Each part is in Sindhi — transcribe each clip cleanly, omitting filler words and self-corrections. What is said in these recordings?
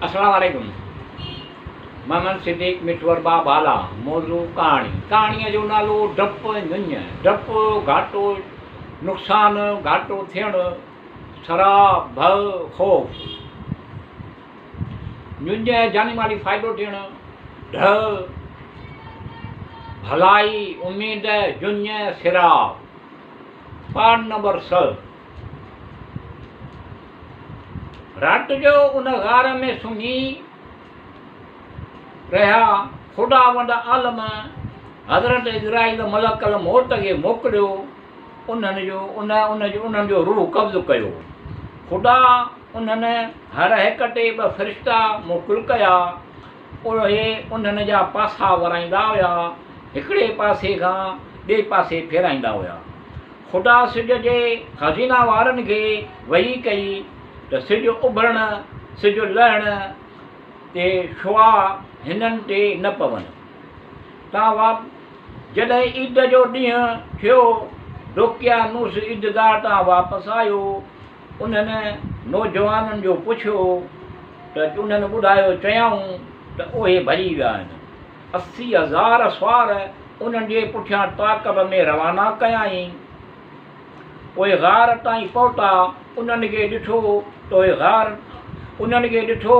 السلام عليڪم محمد صديق مٺور با بالا موضوع ڪهاڻي ڪهاڻيء جو نالو ڊپ ۽ ڃڃ ڊپ گهاٽو نقصان گهاٽو ٿيڻ سراء ڀؤ خوف ڃڃ جاني مالي فائدو ٿيڻ ڍء ڀلائي اميد جڃ سراء پارٽ نمبر سه رات جو ان غار ۾ سمهي رهيا. خداوند عالم حضرت عزرائيل ملڪ الموت کي موڪليو، انهن جو ان انهن جو روح قبض ڪيو. خدا انهن هر هڪ تي ٻه فرشتا موڪل ڪيا. اهي انهن جا پاسا ورائيندا هيا، هڪڙي پاسي کان ٻئي پاسي ڦيرائيندا هيا. خدا سج جي خزينا وارن کي وحي ڪئي ته سج اڀرڻ، سج لهڻ تي شعاع هنن تي نه پون. تان واپ جڏهن عيد جو ڏينهن ٿيو، دوقيانوس عيدگاهه تان واپس آيو. انهن نوجوانن جو پڇيو ته انهن ٻڌايو، چيائون ته اهي ڀڄي ويا آهن. 80,000 سوار انهن جي پٺيان تعاقب ۾ روانا ڪيائين. اهي غار تائين پهتا، انهن کي ڏٺو ته اهي غار انهن کي ڏٺو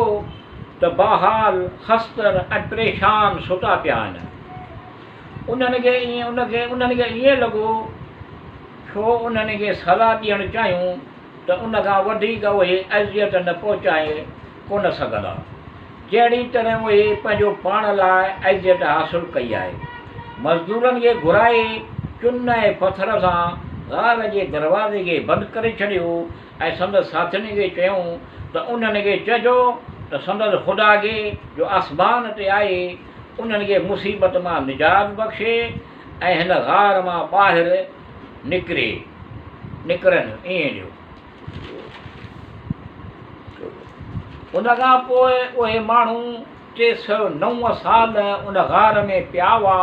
ته بحال خستر ۽ پريشان ستا پيا آهن. انهن کي ائين ان کي انهن کي ائين لڳو ڇو انهن کي سزا ڏيڻ چاهيون ته ان کان وڌيڪ اهي اذيت نه پهچائي ڪونه سگهندا. جهڙي طرح اهي پنهنجو پاڻ لاء اذيت حاصل ڪئي آهي. مزدورن کي گهرائي چن ۽ پٿر سان غار جي دروازي کي بند ڪري ڇڏيو ۽ سندس ساٿين کي چيائون ته انهن کي چئجو ته سندس خدا کي جو آسمان تي آهي انهن کي مصيبت مان نجات بخشي ۽ هن غار مان ٻاهر نڪري نڪرن ائين جو ان کان پوء اهي ماڻهو 309 سال ان غار ۾ پيا هئا،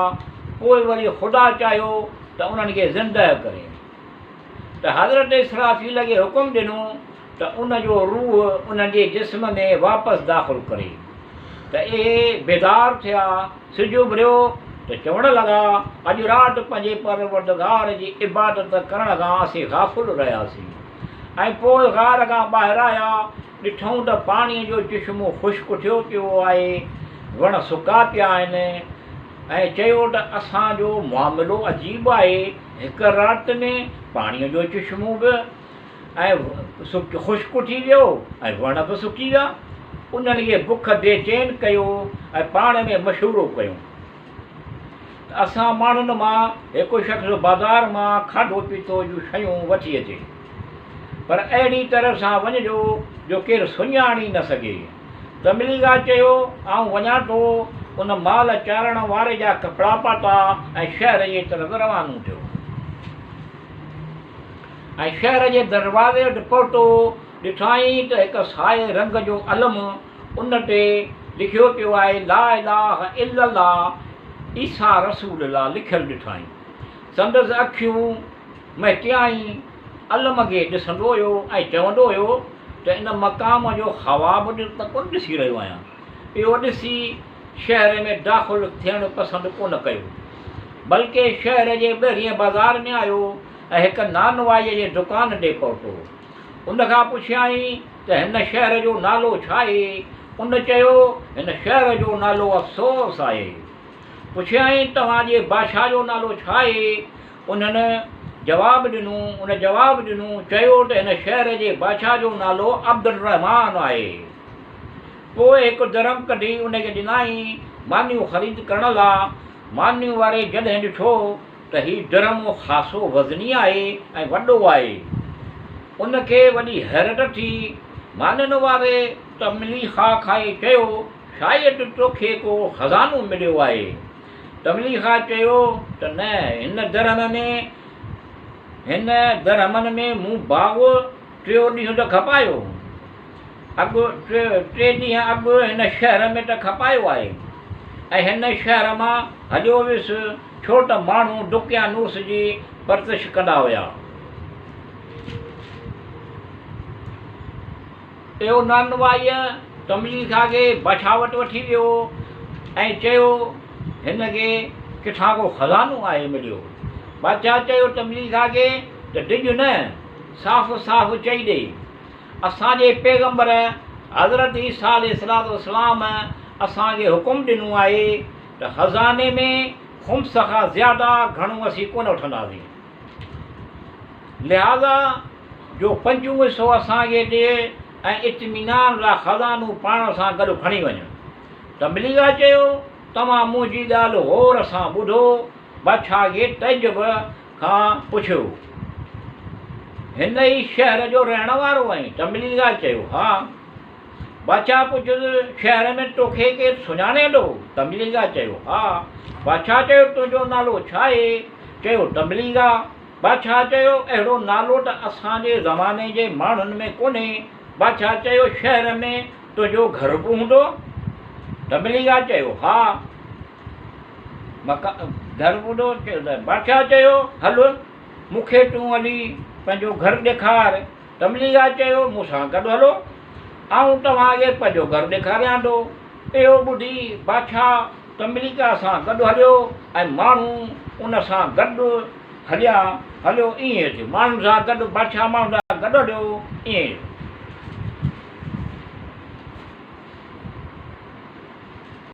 پوء وري خدا چاهيو ته انهن کي زندهه ڪري ته حضرت اسرافيل کي حڪم ڏنو ته ان جو روح انهن جي جسم ۾ واپس داخل ڪري ته اهي بيدار ٿيا، سج اڀريو ته چوڻ لڳا، اڄ رات پنهنجي پروردگار جي عبادت ڪرڻ کان اسين غافل رهياسين ۽ پوء غار کان ٻاهر آيا، ڏٺئون ته پاڻيء جو چشمو خشڪ ٿيو پيو آهي، وڻ سڪا پيا آهن ۽ چيو ته اسان جو معاملو عجيب آهي، هڪ رات ۾ پاڻيء جو چشمو به ۽ خشڪ ٿي ويو ۽ وڻ به سڪي ويا. انهن کي بک بي چين ڪيو ۽ پاڻ ۾ مشورو ڪيو ته اسان ماڻهن مان هڪ شخص بازار مان کاڌو پيتو جون شيون وٺي اچي، پر اهڙي طرح سان وڃجو جو ڪير سڃاڻي نه سگهي. تمليغا چيو، آئون وڃان ٿو. ان مال چارڻ واري جا ڪپڙا پاتا ۽ شهر جي طرف روانو ٿيو. ۽ شهر جي دروازي وٽ پهتو، ڏٺائين ته هڪ سائي رنگ جو علم ان تي لکيو پيو آهي لا اله الا الله عيسيٰ رسول الله لکيل ڏٺائين. سندس اکيون مهٽيائين، علم کي ڏسندو هيو ۽ چوندو هيو ته ان مقام جو خواب ته ڪونه ڏسي رهيو آهيان. اهو ڏسي شهر ۾ داخل ٿيڻ پسند ڪونه ڪيو، بلڪه شهر جي ٻهرين بازار ۾ آيو ۽ هڪ نانوائيء جي دڪان تي پهتو. ان کان پڇيائين ته هن شهر جو نالو ڇاهي؟ ان چيو، هن شهر جو نالو افسوس آهي. پڇيائين، توهان جي بادشاهه جو نالو ڇاهي؟ انهن جواب ڏنو، ان جواب ڏنو، چيو ته هن شهر جي بادشاهه جو نالو عبدالرحمان آهي. پوء هڪ درهم ڪڍي ان کي ڏنائين، مانيون خريد ڪرڻ لاء. مانيون واري جڏهن ڏٺو ته هي درهم خاصو وزني آهي ۽ وڏو آهي. ان کي وڏي حيرت ٿي. مانين واري تمليخا کي چيو، شايد توکي ڪو خزانو مليو آهي. تمليخا چيو ته نه، هن درهم ۾ هن درهمن ۾ مون باغ ٽيون ڏينهن ته کپايو. اڳ ٽي ڏينهن اڳ هن شهر ۾ ته کپايو آهي ۽ هن شهر مان هليو ويس ڇو ته ماڻهو دقيانوس جي پرتش ڪندا هيا. اهو نانوائيء تمليخا کي بادشاهه وٽ وٺي ويو ۽ چيو، هن کي ڪٿان ڪو خزانو آهي مليو. بادشاهه چيو تمليخا کي ته ڊڄ نه، صاف صاف چئي ڏي. اسان جي پيغمبر حضرت عيسيٰ عليه الصلوة والسلام اسان کي حڪم ڏنو آهي ته خزاني ۾ خمس کان زياده گهڻو اسين ڪونه وٺنداسين. لهٰذا جو پنجون حصو اسان کي ڏي ۽ اطمينان لاء خزانو پاڻ سان گڏ کڻي وڃ. تبليغا چيو، توهان منهنجي ڳالهه غور سان ٻڌو. بادشاهه کي تعجب کان پڇيو، هن ئي شهر جو رهڻ وارو آهين؟ تبليغا چيو، ها. بادشاهه پڇيس، شهر ۾ توکي ڪير سڃاڻي ٿو؟ تبليغا چيو، ها. بادشاهه چيو، تنهنجو نالو ڇا آهي؟ چيو، تبليغا. بادشاهه چيو، اهڙو نالو ته اسان جي زماني جي ماڻهن ۾ ڪونهي. بادشاهه چيو، شهر ۾ تنهنجو گهر به هوندو؟ تبليغا چيو، ها. گهر به هوندو؟ بادشاهه چيو، هل، مون کي تون هلي پنهنجو گهر ڏيکار. تبليغا چيو، مون سان گڏ هلو، آئون توهان کي پنهنجو گهر ڏيکاريان ٿو. اهو ٻڌي بادشاهه تبليغا سان گڏ هليو ۽ ماڻهو ان سان گڏ هليا. هليو ائين ٿيو، ماڻهن سان گڏ بادشاهه ماڻهن سان گڏ هليو ائين ٿيو.